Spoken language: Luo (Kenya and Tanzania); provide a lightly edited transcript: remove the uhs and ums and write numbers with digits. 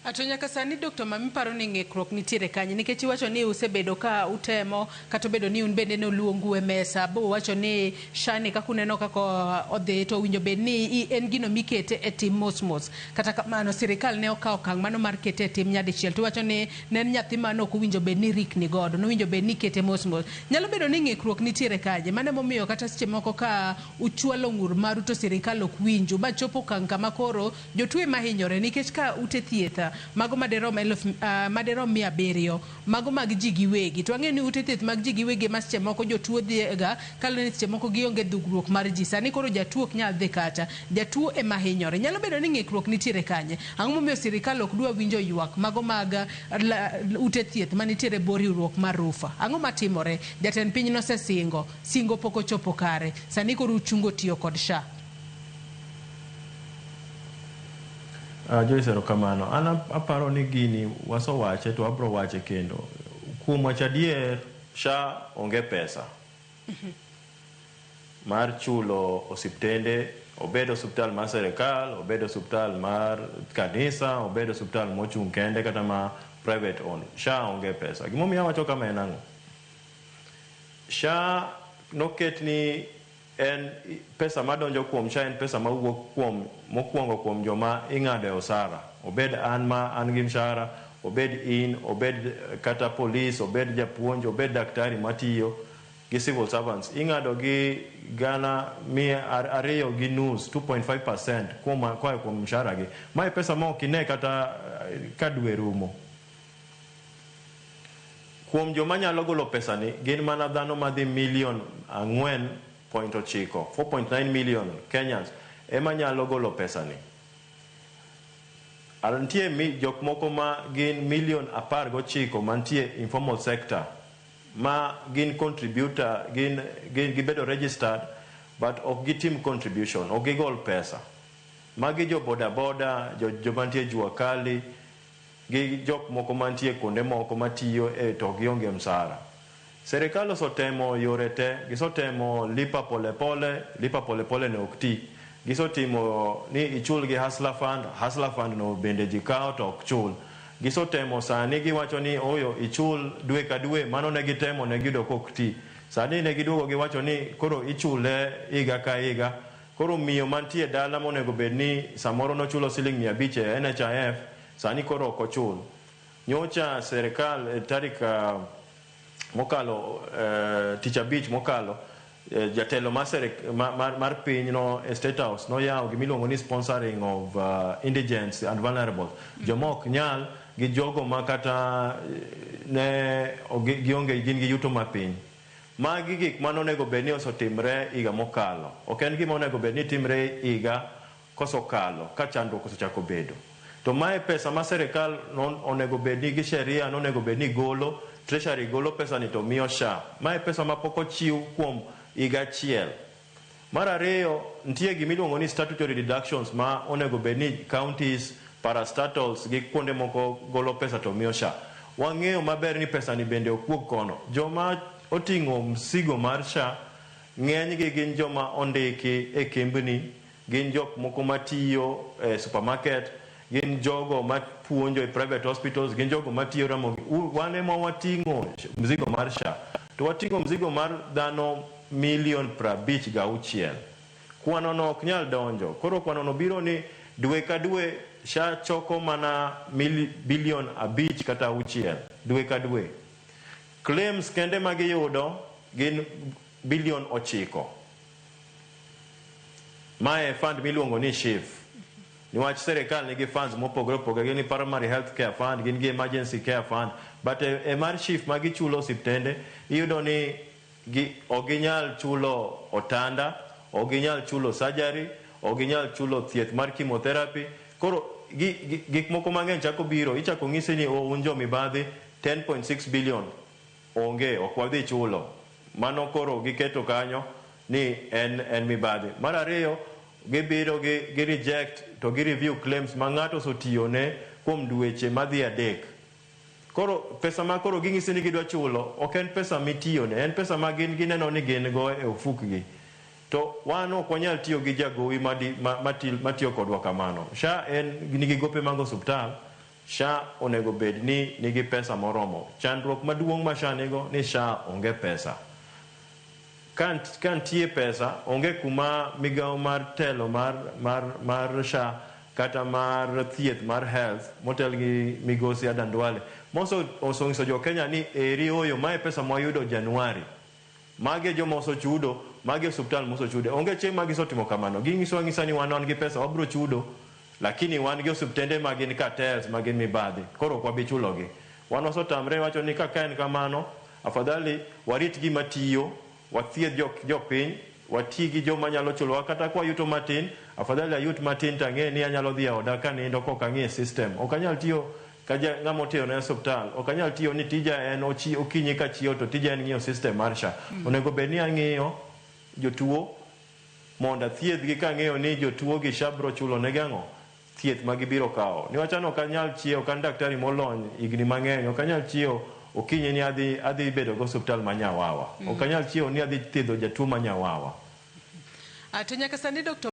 To nyaka sani Dr. Mami paro ni ng'ikruok nitiere kanye nikech iwacho ni usebedo ka utemo kata obedo ni un bende noluongu e mesa bo uwacho ni SHA ni kaka uneno kaka odhi to owinjo bed ni en gino mikete e tim mos mos. Kata kamano sirikal ne okawo okang' mano mar kete e tim nyadichiel to iwacho ni ne en nyathi mane ok owinjo bed ni rikni godo nowinjo bed ni ikete mos mos. Nyalo bedo ni ng'ikruok nitiere kanye? Mano emomiyo kata seche moko ka uchwalo ng'ur maru to sirikal ok winju ma chopo okang' kama koro Jotuo ema hinyore nikech ka ute thieth mago maderom eluf maderom 700 mago mag ji giwegi to wang'eyo ni ute thieth mag ji giwegi ema seche moko jotuo dhiega kaluwore ni seche moko gionge dhugruok mar ji. Sani koro jatuo ok nyal dhi kacha. Jatuo ema hinyore. Nyalo bedo ni ng'ikruok nitiere kanye? Ang'o momiyo sirikal ok dwa winjo ywak mago mag ute thieth manitiere e bwo riwruok mar RUPHA? Ang'o matimore? Jatend piny nosesingo. Singo pok ochopo kare. Sani koro uchungo tiyo kod SHA. Joyce erokamano. An aparo ni gini wasewache to wabro wache kendo. Kuom wacho adier, SHA onge pesa mar chulo osiptende, obed osiptal mar serikal, obed osiptal mar kanisa, obed osiptal mochung' kende kata ma private owned. SHA onge pesa. Gimomiyo awacho kama en ang'o? SHA noket ni En pesa madonjo kuom SHA en pesa mawuok kuom mokuongo kuom joma ing'ado e osara. Obed an ma an gi mshahara, obed in, obed kata polis, obed japuonj, obed daktari matiyo gi civil servants, ing'ado gi gana mia ariyo gi nus, 2.5%, kuom koa kuom mshahara gi. Mae pesa ma ok ine kata ka dwe rumo. Kuom joma nyalo golo pesani gin mana dhano madhi milion 4.9, 4.9 million Kenyans ema nyalo golo pesani. Nitie jok moko ma gin milion 19 mantie informal sector ma gin contributor, gin gibedo registered but ok gitim contribution, ok gigol pesa. Magi jo boda boda, jomantie jua kali, gi jok moko mantie kuonde moko matiyo e to gionge msara. Serikal osotemo yore te, gisotemo lipa pole pole, lipa pole pole ne ok ti. Gisotimo ni ichul gi Hustler Fund, Hustler Fund no bende ji kawo to ok chul. Gisotemo sani giwacho ni oyo ichul dwe ka dwe, mano ne gitemo ne giyudo kok ti. Sani ne giduogo giwacho ni koro ichule higa ka higa. Koro miyo mantie dala monego bed ni samoro nochulo siling 500 e NHIF, sani koro ok ochul. Nyocha serikal e tarik mokalo, tich abich mokalo, jatelo mar, mar, mar piny no e State House noyawo gimiluongo ni sponsoring of indigents and vulnerable. Joma ok nyal gi jogo ma kata ne gionge gin gi yuto mapiny. Magi gik mane onego bed ni osetimre higa mokalo. Ok en gima onego bed ni timre higa kosokalo ka chandruok osechako bedo. To mae pesa ma serikal onego bed ni gi sheria nonego bed ni golo, Treasury golo pesa ni to miyo SHA. Mae pesa ma pok ochiw kuom higa achiel. Mar ariyo, nitie gima iluongo ni statutory deductions ma onego bed ni counties, parastatals gi kuonde moko golo pesa to miyo SHA. Wang'eyo maber ni pesa ni bende ok wuog kono. Joma oting'o msigo mar SHA ng'enygi gin joma ondiki e kembni, gin jok moko matiyo e supermarket, gin jogo mapuonjo e private hospitals, gin jogo matiyo Ramogi. Wan ema wating'o mzigo mar SHA. To wating'o mzigo mar dhano milion 56. Kwano no ok nyal donjo. Koro kwano no biro ni dwe ka dwe SHA choko mana bilion 5 kata 6 dwe ka dwe. Claims kende ma giyudo gin bilion 9. Mae fund miluongo ni SHIF. Niwach serikal nigi funds mopogore opogore, gin gi primary health care fund, gin gi emergency care fund, but e mar SHIF ma gichulo osiptende, iyudo ni ok ginyal chulo otanda, ok ginyal chulo surgery, ok ginyal chulo thieth mar chemotherapy. Koro gik moko mang'eny chako biro, ichako ng'isi ni oh, un jo mibadhi 10.6 billion onge, ok wadhi chulo. Mano koro giketo kanyo ni en mibadhi. Mar ariyo, gibiro gi reject to gi review claims ma ng'ato osotiyone kuom dweche madhi 3. Koro pesa ma koro ging'isi ni gidwa chulo ok en pesa mitiyone, en pesa ma gin gineno ni gin go e ofukgi. To wan ok wanyal tiyo gi jagowi matiyo kodwa kamano. SHA en nigi gope mag osuptal, SHA onego bed ni nigi pesa moromo. Chandruok maduong' ma SHA nigo ni SHA onge pesa. Ka nitie pesa, onge kuma migawo mar telo mar SHA kata mar thieth mar health motel gi migosi Adan Duale mosenyiso jo Kenya ni eri oyo mae pesa mwayudo Januari. Magi e joma osechudo, magi e osiptal mosechude. Onge chieng' ma gisetimo kamano. Ginyiso ang'isa ni wan wan gi pesa wabiro chudo, lakini wan gi osiptende ma gin cartels ma gin mibadhi. Koro ok wabi chulogi. Wan wasetamre wacho ni kaka en kamano, afadhali warit gima tiyo, wathiedh jopiny, wati gi joma nyalo chulowa kata kwa yuto matin, afadhali ayut matin to ang'e ni anyalo dhi e oda kanindo kok ang'iyo system. Ok anyal tiyo ka ng'ama otiyo ne osiptal, ok anyal tiyo ni tija en okinyi ka chiewo to tija en ng'iyo system mar SHA. Onego bed ni ang'iyo jotuo mondo athiedhgi kang'eyo ni jotuo gi SHA biro chulo negi ang'o? Thieth ma gibiro kawo. Niwach an ok anyal chiewo, ok an daktari molony higni mang'eny, ok anyal chiewo okinyi ni adhi bedo gi osiptal ma Nyawawa. Ok anyal chiewo ni adhi thiedho jatuo ma Nyawawa. To nyaka sani Dr.